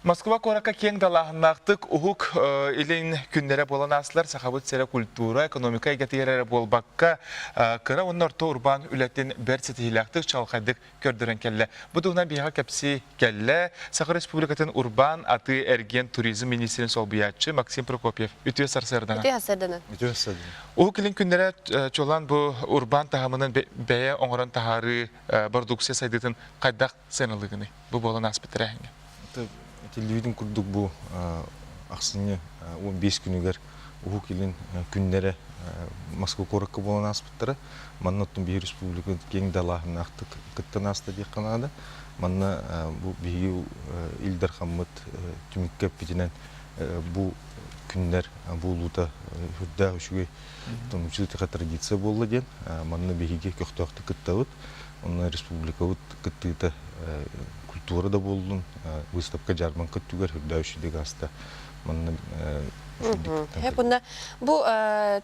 Москва куоракка киэҥ далааһыннаахтык Уһук Илин күннэрэ буолан аастылар. Сахабыт сирэ культура, экономика эйгэтигэр эрэ буолбакка, кыра уонна орто урбаан үлэтин бэрт ситиһиилээхтик, чаҕылхайдык көрдөрөн кэллэ. Бу туһунан биһиэхэ кэпсии кэллэ Саха Республикатын урбаан, атыы-эргиэн, туризм министрин солбуйааччы Максим Прокопьев. Үтүө сарсыарданан. Үтүө сарсыарданан. Үтүө сарсыарданан. Уһук Илин күннэрэ чуолаан бу урбаан таһымынан бэйэ оҥорон таһаарыы бородууксуйа сайдыытын хайдах сыаналыыгыный? Бу буолан ааспыт тэрээһиҥҥэ. Этиллибитин курдук бу ахсынньы 15 күнүгэр Уһук Илин күннэрэ Москва куоракка буолан ааспыттара. Манна оттон биһиги республика киэҥ далааһыннаахтык кыттан ааста диэххэ наада. Манна бу биһиги Ил Дархаммыт түмүккэ эппитинэн бу күннэр буолуута сүрдээх үчүгэй учительская традиция буолла диэн манна биһиги көхтөөхтүк кыттабыт. Онно республикабыт кыттыыта культура да буоллун, выставка дьаарбаҥка өттүгэр үрдээ үчүгэй ааста. Манна Бунна бу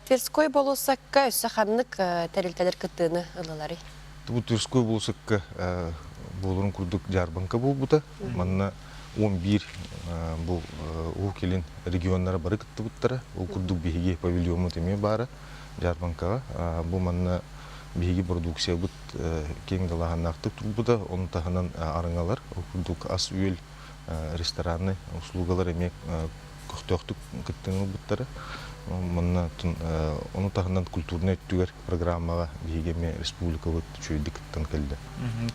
Тверской болуоссакка өссө ханнык тэрилтэлэр кыттыыны ыллыларый? Бу Тверской болуоссакка буоларын курдук дьаарбаҥка буолбута. Манна 11 бу Уһук Илин регионнара бары кыттыбыттара. Ол курдук биһиги павильоммут эмиэ баара дьаарбаҥкаҕа. Бу манна биһиги продукциябыт киэҥ далааһыннаахтык турбута, ону таһынан араҥалар, ол курдук ас-үөл, рестораннай услугалар эмиэ көхтөөхтүк кыттыыны ылбыттара. Манна ону таһынан культурнай өттүгэр программаҕа биһиги эмиэ республикабыт үчүгэйдик кыттан кэллэ.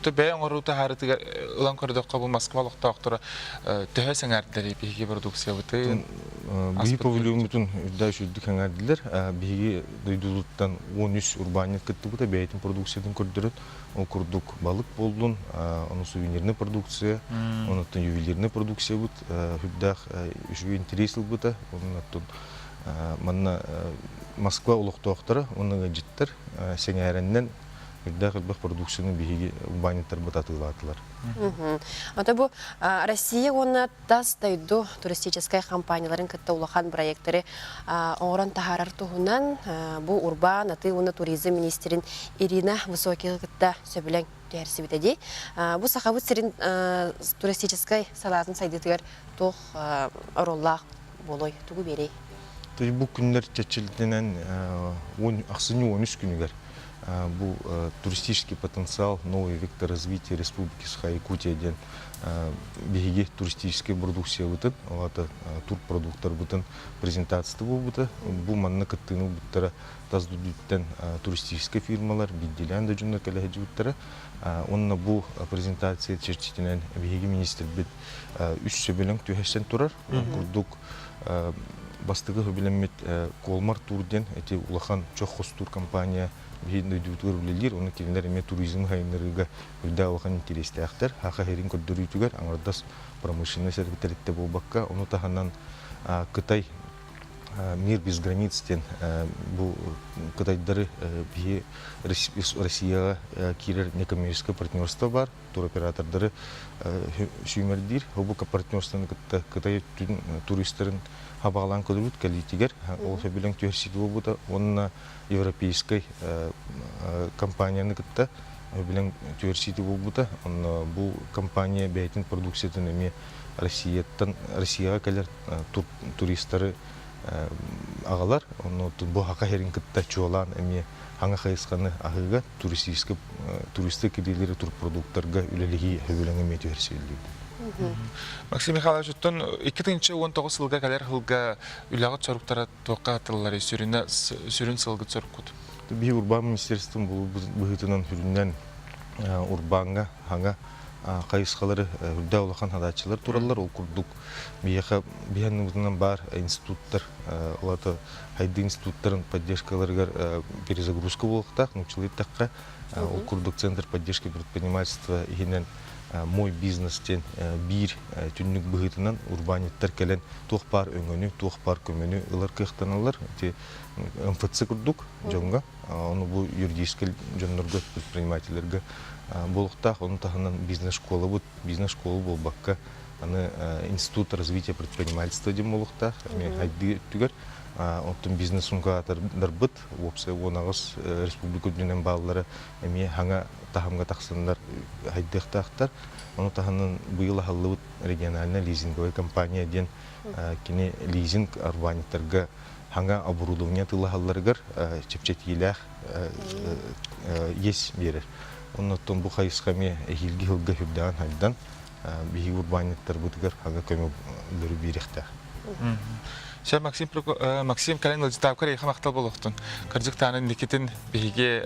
То бэйэ оҥоруу таһаарытыгар ылан көрдөххө бу Москва олохтоохторо төһө сэҥээрдилэрий биһиги продукциябытын? Биһиги павильоммутун үрдэ үчүгэйдик сэҥээрдилэр. Биһиги дойдубутуттан 13 урбаанньыт кыттыбыта бэйэтин продукциятын көрдөрөн, ол курдук балык буоллун, ону сувенирный продукция, онуттан ювелирный продукциябыт сүрдээх үчүгэй интэриэс ылбыта. Оннуттан манна Москва олохтоохторо уонна ыалдьыттар сэҥээрэннэн үрдээх элбэх продукцияны биһиги урбаанньыттарбыт атыылаатылар. Ото бу Россия уонна тас дойду туристическай компанияларын кытта улахан проекттары оҥорон таһаарар туһунан бу урбаан, атыы уонна туризм министрин Ирина Высоких кытта сөбүлэҥ түһэрсибитэ дии. Бу Сахабыт сирин туристическай салаатын сайдыытыгар туох оруоллаах буолуой, тугу биэрэй? Бу күннэр чэчилдинэн ахсынньы 13 күнүгэр бу туристический потенциал новый вектор развития Республики Саха-Якутия диэн биһиги туристическай продукциябытын, ол аата турпродуктарбытын презентацията буолбута. Бу манна кыттыыны ылбыттара тас дойдуттан туристическай фирмалар, биирдиилээн да дьоннор кэлэ сылдьыбыттара. Уонна бу презентация чэрчитинэн биһиги министрбит үс сөбүлэҥ түһэрсэн турар. Курдук бастакы сөбүлэммит Колмар тур диэн эти улахан чох хостуур компания биһиги дойдубутугар үлэлиир, ону кинилэр эмиэ туризмы сайыннарыыга үрдээх улахан интэриэстээхтэр. Саха сирин көрдөрүүтүгэр аҥардас промышленнай тэрилтэ буолбакка, ону таһынан Кытай Мир без границ диэн бу кытайдары биһи Россияҕа киирэр некоммерческое партнерство баар, туроператордары сүүмэрдиир. Бу партнерствоны кытта Кытай туристарын хабаҕалаан көрүбүт кэлиитигэр ол сөбүлэҥ түһэрсии буолбута уонна европейскай компанияны кытта сөбүлэҥ түһэрсиитэ буолбута. Онно бу компания бэйэтин продукциятын эмиэ Россияттан Россияҕа кэлэр туристары аҕалар. Онно бу Саха сирин кытта чуолаан эмиэ хаҥа хайысханы аһыыга туристическай туристы кириилэри турпродуктарга үлэлэһии сөбүлэҥ эмиэ түһэрсиллибит. Максим Михайлович, оттон 2019 сылга кэлэр сылга үлэҕит соруктара туохха тыллары сүрүнэ сүрүн сылгыт соруккут? Биһи урбаан министерством быһыытынан сүрүннэн урбааҥҥа хаҥа хайысхалары үрдээх улахан хадааччылар тураллар. Ол курдук биһиэхэ биһиэннибытынан баар институттар, ол аата хайдыы институттарын поддержкаларыгар перезагрузка буолуохтаах, нууччалыы эттэххэ. Ол курдук Центр поддержки предпринимательства иһинэн Мой бизнес диэн биир түннүк быһыытынан урбаанньыттар кэлэн туох баар өҥөнү, туох баар көмөнү ылар кыахтаналлар. Ити МФЦ курдук дьоҥҥо, ону бу юридическай дьоннорго, предпринимателлэргэ буолуохтаах. Ону таһынан бизнес-школабыт, бизнес-школа буолбакка, Аны Институт развития предпринимательства диэн буолуохтаах, эмиэ хайдыы өттүгэр. Оттон бизнес-инкубатордарбыт уопсай 18 республика үрдүнэн бааллара эмиэ хаҥа таһымга тахсаннар хайдыахтаахтар. Ону таһынан быйыл аһыллыбыт региональная лизинговая компания диэн кини лизинг урбаанньыттарга хаҥа оборудование атыылаһалларыгар чэпчэтиилээх иэс биэрэр. Оннуттан бу хайысха эмиэ эһиилги сылга үрдээн хайдан биһиги урбаанньыттарбытыгар хаҥа көмөлөрү биэриэхтээх. Сэ Максим Максим кэлэн ыалдьытаабыккар эйиэхэ махтал буолуохтун. Кырдьык тааны инникитин биһиги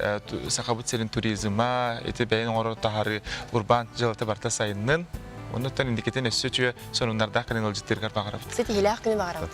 Сахабыт сирин туризма, ити бэйэн оҥорор таһаарыы урбаан дьыалата барыта сайыннын. Оннуттан инникитин өссө үчүгэй сонуннардаах кэлэн ыалдьыттыыргар баҕарабыт. Ситиһиилээх күнү баҕарабыт.